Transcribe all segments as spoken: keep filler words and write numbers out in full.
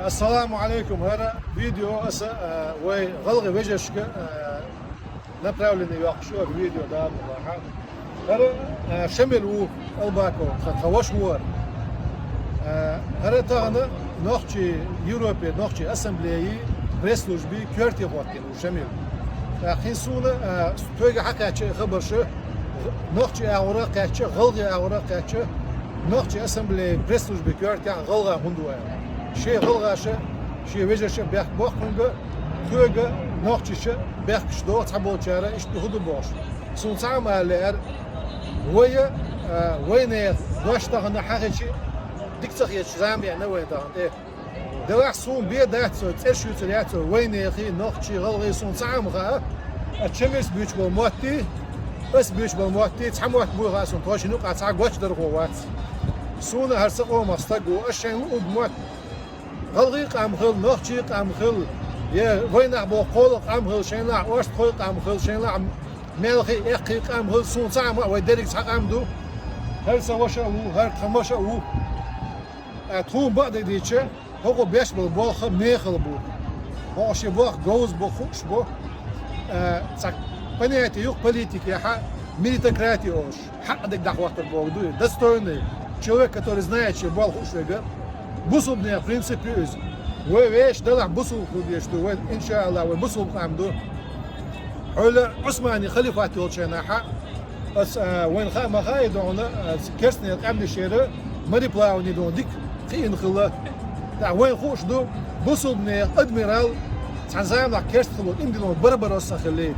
Ассаламу алейкум, хӀара видео аса, а, вай гӀалгӀай вежаршка, а, направление йоаккхаш я видео, Дала мукъ лахь. ХӀара, а, Шамил ву, Албаков, тха, тха ваша ву хӀара. А, хӀара тахан нохчий, Европе нохчий ассамблеи пресс-службеи коьрте хӀоттийна ву Шамил. ТӀаккха хӀинца суна, а, тхоьга хьакхаьча хабарш, нохчий агӀора кхаьча, гӀалгӀай агӀора кхаьча, нохчий ассамблеи пресс-службеи коьртехь гӀалгӀа хӀунда ву аьлла. Шен гӀалгӀаша, шен вежарша бехк боккхунга, тхоьга нохчаша бехкаш доху цхьаболчара, иштта хӀун ду бохуш. Суна цхьа а ма аьлла аьлла, вай, а, вайнехан дош тахан хьахичи, дика ца хеташ зама беана вайн тахан тӀе. Делахь суна бен дац цо, цӀераш юьйцур яц цо, вайнехи, нохчий, гӀалгӀай суна цхьа а ма хаьа, а Шамила буьйцуш болу моттий, аса буьйцуш болу моттий, цхьа мотт буй хаьа суна, тхо шина юкъахь цхьа гочдархо вац. Суна хӀара сан къомах стаг ву, аса шайна луъург мотт, гӀалгӀай къам хила, нохчий къам хила, я вайнах боху кхоалгӀа къам хила, шайнахь орстхой къам хила, шайнахь маьлхий, эккхий къам хила, суна цхьа а ма, вай дерриг цхьа къам ду. ХӀара сан ваша а ву, хӀара тхан маша а ву. А, тхуна бакъдерг дийцича, хӀокхо беш болу болх мехала бу. ХӀокхо шен болх говза бу, хууш бу. А, цхьа понятие ю-кх политикехь, меритократия олуш. Хьакъ дерг дӀахӀоттар бохург ду и. Достойный человек, который знает шен болх хууш верг. Бусулбанехан принцип ю иза. Вай вешан делахь бусулба хила дезаш ду. Вай, иншааллахӀ, вай бусулба къам ду. Хьуьлла Ӏусманан халифат йолчу хенахь, аса, а, вайна хаа ма хаьа и дохуна, а, керстанера къаьмнашера мореплавание дохуна дика кхиъна хилла. ТӀаккха вайна хууш ду, бусулбанехан адмирал цхьана заманахь керста хилла, имдилон Барбаросса хилла.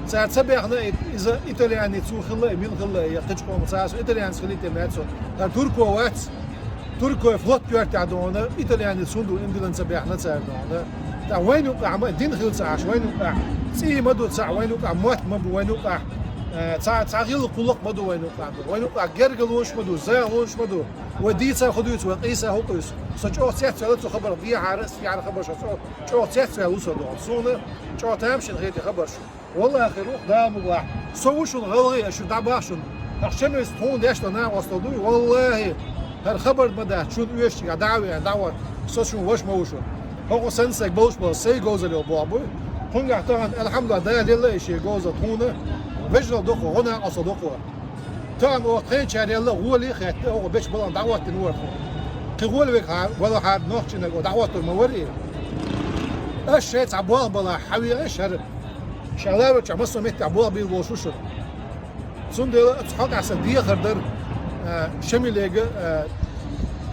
Цара ца баьхна и, иза итальянец ву хилла, и мила хилла, я кхечу къоман цхьа а итальянец хилла тӀе меца. ТӀаккха турко вац, туркойн флот коьртехь дохуна, итальянец хӀунда ву имдилан ца баьхна цара дохуна. ТӀаккха вайна юкъахь ма дин хила ца Ӏаш, вайна юкъахь цӀий ма ду цхьаъ, вайна юкъахь мотт ма бу, вайна юкъахь, э, цхьа, цхьа гӀиллакх-гӀуллакх ма ду вайна юкъахь. Вайна юкъахь гергалонаш ма ду, загӀалонаш ма ду. Вай дийца хӀун дуьйцу, вай къийса хӀун къуьйсу. Со чӀогӀа цецваьлла цу хабарх, дехьара, сехьара хабарш со чӀогӀа цецваьлла ву со дохуна. Суна чӀогӀа тамашийна хета хабарш. Валлахи, хир ву-кх, Дала мукъ лахь. Со ву шуна гӀалгӀай, ас шуьга дӀабахьа шуна. ХӀокху Шамилс тхуна деш долу накъосталла дуй? Валлахи, хӀара хабар ма дац, шуна оьшучигахь дӀа а веана, дӀа а ван. Со шуна ваша ма ву шуна. ХӀокху санна сайга болуш болу, сайга говзалла йолу болх буй. Кхуьнгахь тахана, алхьамдулиллахӀ, Дала елла и шен говзалла тхуна. Вежаралла ду-кх, гӀо-накъосталла ду-кх. Тахана оха тхайначара елла гӀоле а хетта, оха бечу балхана дӀахӀоттийна вара тхуна. Кхин гӀоле верг хьан валахьара нохчийнарг оха дӀахӀоттур ма вара и. Ас шайн цхьа болх балахь, хьан веана аш хӀара? Ша ларочохь массо а меттехь болх бийр болуш ву шуна. Цундела оцу хьокъехь сан дехар дара, а, Шамилега, а,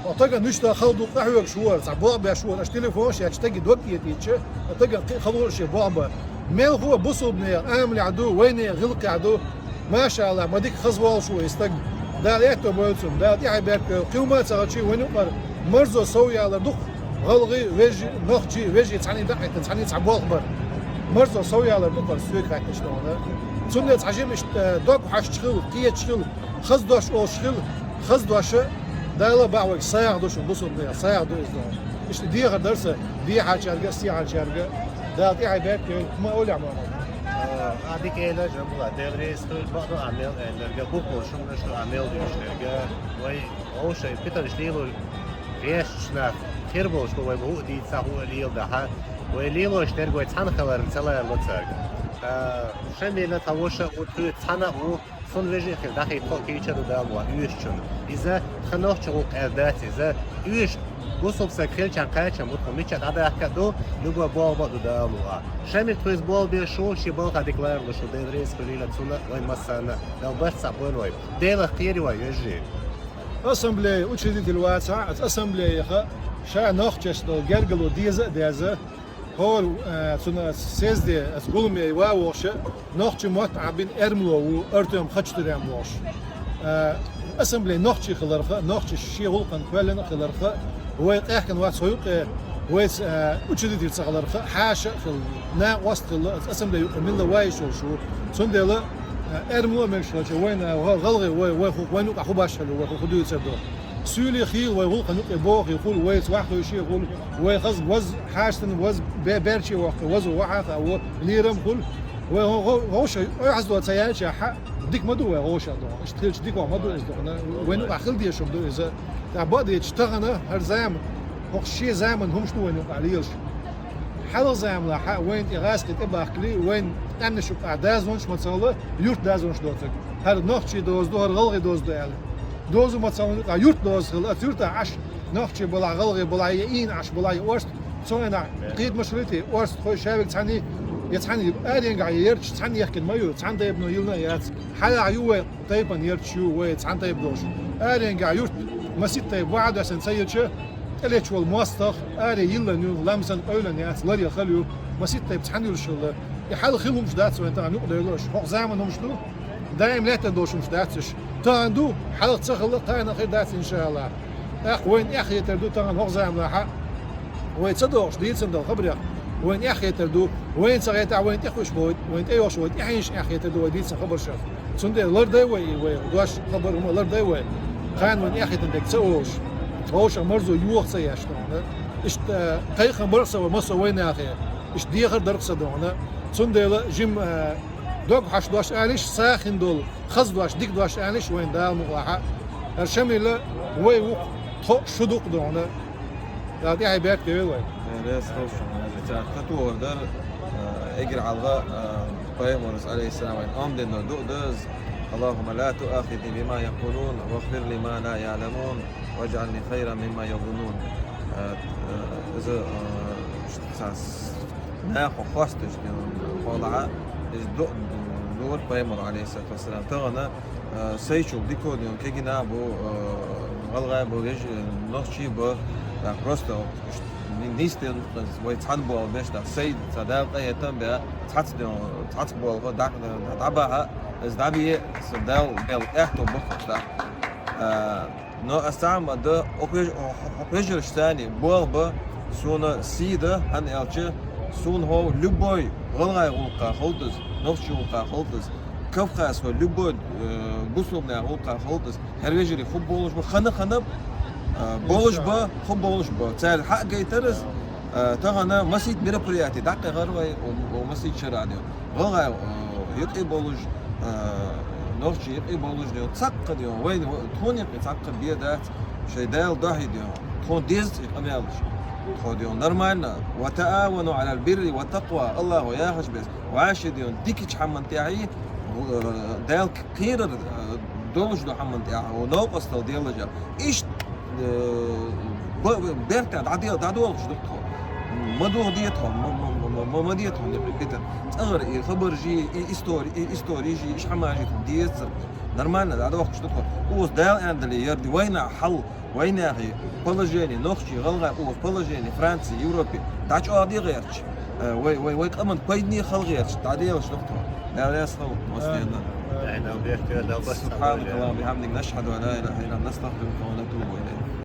хьо тагана нуьшта хала ду къахьоьгуш вара, цхьа болх беш вара, аша телефонаш а ечу, стаге дог а этийча, а тагана кхин а хала вара шен болх бан. Мелхо а бусулбанехан амалехь ду, вайнехан гӀиллакхехь ду, машаАллахӀ, ма дика хаза волуш ву и стаг. Дала аьтто бойла цунна, Дала тӀаьхье беркате йойла, кхин хӀума а ца хилча, вайн юкъара марзо сов ялар ду-кх. ГӀалгӀай, вежарий, нохчий, вежарий цхьаьний дӀа а хӀиттина, цхьаьний цхьа болх бар. Марзо сов ялар ду-кх хӀара соьга хаьттича дохуна. Цундела цхьа жимачу, э, дог хьоьстуш хила, кхеташ хила, хаза дош олуш хила, хаза дош а Дала а бахьа вайга сагӀа ду шуна, бусулба нехан сагӀа ду иза дохуна. Иштта дехар дара сан дехьарчаьрга а, сехьарчаьрга а. Дала тӀаьхье беркате йойла, хӀума олехь, Мухьаммад? А, ахь дика элира, Жамбулат, Дела реза хуьлда, бакъду ахь мел элларг, бакъ болу шуна ду ахь мел дуьйцуш дерг. Вай вовшийн питанаш лело гӀерташ нах хир болуш бу, вай ма хӀуъа дийца, хӀуъа леладахь, вай лелош дерг вай цхьаьна хиларна ца ларало цаьрга. А, Шамил тхан ваша а ву, тхоьца цхьаьна а ву, цунна вежарий хила дӀахӀитта кийча а ду Дала мукъ лахь оьшучунна. Иза тхан нохчийн гӀуллакх аьлла дац иза, оьшуш бусулба стаг хилчахьана кхачам бу тхо, мича дӀадахка а ду, любой болх бан а ду Дала мукъ лахь. Шамил тхоьца болх беш ву, шен балхах дика ларалуш ву, Дела реза хуьлийла цунна а, вайн массарна а. Дала барт цхьаъ бойла вай. Делах кхера вай, вежарий. Ассамблея учредитель вацахь, аса ассамблеяха ша нохчашна долу гергарло деза а деза, хӀора, э, цуьнан съезде аса гуламе ван вохуша, нохчийн мотт Ӏамбина эрмало ву, Артём Хачатурян бохуш. Э, ассамблея нохчийн хиларха, нохчаша шен гӀуллакхана кхоьллина а хиларха, вай къехкана вац хӀокху юкъе, вайца, э, учредитель ца хиларха, хьаша а хилла, накъост а хилла, аса ассамблея юкъа милла ван йиш йолуш ву. Цундела, э, эрмало а мегаш хилча, вайна гӀа-, гӀалгӀай вай, вай хӀу-, вайна юкъахь хӀун башхалла ю, вай хӀу-, хӀун дуьйцур ду. Суьйле хийла вай гӀуллакхана юкъе бохий хуьлу, вайца ваьхьа вуьйший хуьлу, вай хаза ваза хьаштана ваза бе-, берчий воккхий, ваза вахьа а хаьа, лерам хуьлу. Вай гӀо-, гӀо-, гӀовша ойхьазло ца яьлча, хьа, дика ма ду вай гӀовша доху. Иштта хилча дика ма ду иза дохуна. Вайна юкъахь хила дезаш хӀума ду иза. ТӀаккха бакъдерг дийцича тахана, хӀара зама, ХӀокху шен заманан хӀумаш ду вайна юкъахь лелаш. Хьалха заманахь вайна тӀе гӀазкхий тӀебахкале, вайна къаьмнаш юкъахь дозанаш, мацалла, юрт дозанаш доцург. ХӀара нохчийн доза ду, хӀара гӀалгӀайн доза ду аьлла. Доза, мацалла, юкъахь юрт доза хилла, оцу юьртахь Ӏаш нохчий балахь, гӀалгӀай балахь, я ийна Ӏаш балахь, я орстхой, цу хенахь кхетамаш хилла те, орстхой шаверг цхьаьний, я цхьаьний, аренгахь ярташ цхьаьна яхкина ма ю, цхьана тайпано йиллина а яц. Хьалха ю вай тайпана ярташ ю, вай цхьана тайпа долуш. Аренгахь юрт масийтта тайпа вахьа доьссина ца йича, тӀелетта волу мостагӀа аре йиллина ю, лам санна къевлина яц, лар яхана ю, масийтта тайпа цхьаьна йолуш хилла. И хьалха хилла хӀумаш дац вайн тахана юкъадевлла уьш. ХӀокху заманан хӀумаш ду, даим лаьттина долуш хӀумаш дац уьш. Тахана ду, хьалха ца хилла, кхана а хир дац, иншаАллахӀ. ТӀаккха вайна эхь хетар ду тахана хӀокху заманахь, вай ца догӀуш дийцина долу хабарех. Вайна эхь хетар ду, вайна ца гӀайтахь, вайна тӀехуьуш бу вай, вайна тӀейогӀуш вай, тӀаьхьенаш эхь хетар ду вай дийцина хабаршах. Цундела лардай вай и вай дош, хабар хӀума лардай вай. Кхана вайна эхь хетар дерг ца олуш, вовшах марзо йоха ца еш ду хьуна. Иштта кхайкхам бара-кх сан вай, массо а вайнахе. Иштта дехар дара-кх сан ду хьуна. Цундела жима, а, дог хьаш дош алийша, сагӀина долу хаза дош, дика дош алийша вайна Дала мукъалахь. ХӀара Шамил вай ву-кх, тхо шу ду-кх ду хьуна. Дала тӀаьхье беркате йойла вай. Э, лес ховшу. Ца татугӀар дара, э, эгира хьалха, э, пайхамарас, алейхиссалам, вайн ам дина дуъа даза: «اللهم لا تؤاخذني بما يقولون واغفر لي ما لا يعلمون واجعلني خيرا مما يظنون». Э, э, иза, э, ш-, ца-, с-, наха хосташ дина, хьолахьа, иза дуъа дора пайхамар, алейхиссалату вассалам. Тахана, э, сайчул дикодион кегина бу, э, гӀалгӀай бу, вежа, э, нохчий бу, э, просто ни-, нисден вай цхьаьна болу беш, да, сай, ца Дала къахетам бе, цхьац ден, цхьац болу, да, да, дӀабаха, иза дӀабе, сан Дала бел аьтту бахаш, да. Э, но ас цхьа а ма дан, окху веж-, окху вежарш царний болх бан, суна сий дан, хӀана аьлча, суна хӀо любой гӀалгӀай гӀуллакха хилтаза, нохчий гӀуллакха хилтаза, Кавказхой любой, э, бусулбанехь гӀуллакха хилтаза, хӀара вежарий хӀу болуш бу, хана-хана, э, болуш бу, хӀу болуш бу. Цара хьа а гайтараз, э, тахана масийтта мероприяти дӀакхехар вай, о, о масийтта шарахь ден. ГӀалгӀай, э, юкъе болуш, э, нохчий юкъе болуш ден, цхьаккха ден, вай, тхуна юкъе цхьаккха бен дац, шайн Дала дохьий ден, тхуна деза цӀе къамелаш. Тхо ден нормально. «وتعاونوا على البر والتقوى», Аллахо яхаш бес. Ваьши ден дикачу хьаман тӀехьий, э, Дала кхерар, э, долуш ду хьаман тӀехь, о, новкъостал делажа. Иштта, э, б-, б-, бертахь дӀадел-, дӀадолуш ду тхо. Ма духу де тхо, ма, ма, ма, ма, ма де тхо, битар. ЦӀагӀара и хабар жи, и истори, и истори жи, иш хьама жи тхо дезацара. Нормально дӀадохкуш ду тхо. Уза Дала аьндале, ярди вайна хьал, вайнахи положение, нохчий, гӀалгӀай уза положение, Франции, Европе, дӀачӀогӀа де гӀерташ. Э, вай, вай, вай къаман пайдане хала гӀерташ, дӀаделаш ду тхо. Дала раьза хилва, массарна. Амин. Амин. سبحانك اللهم وبحمدك، نشهد أن لا إله إلا أنت، نستغفرك ونتوب إليك.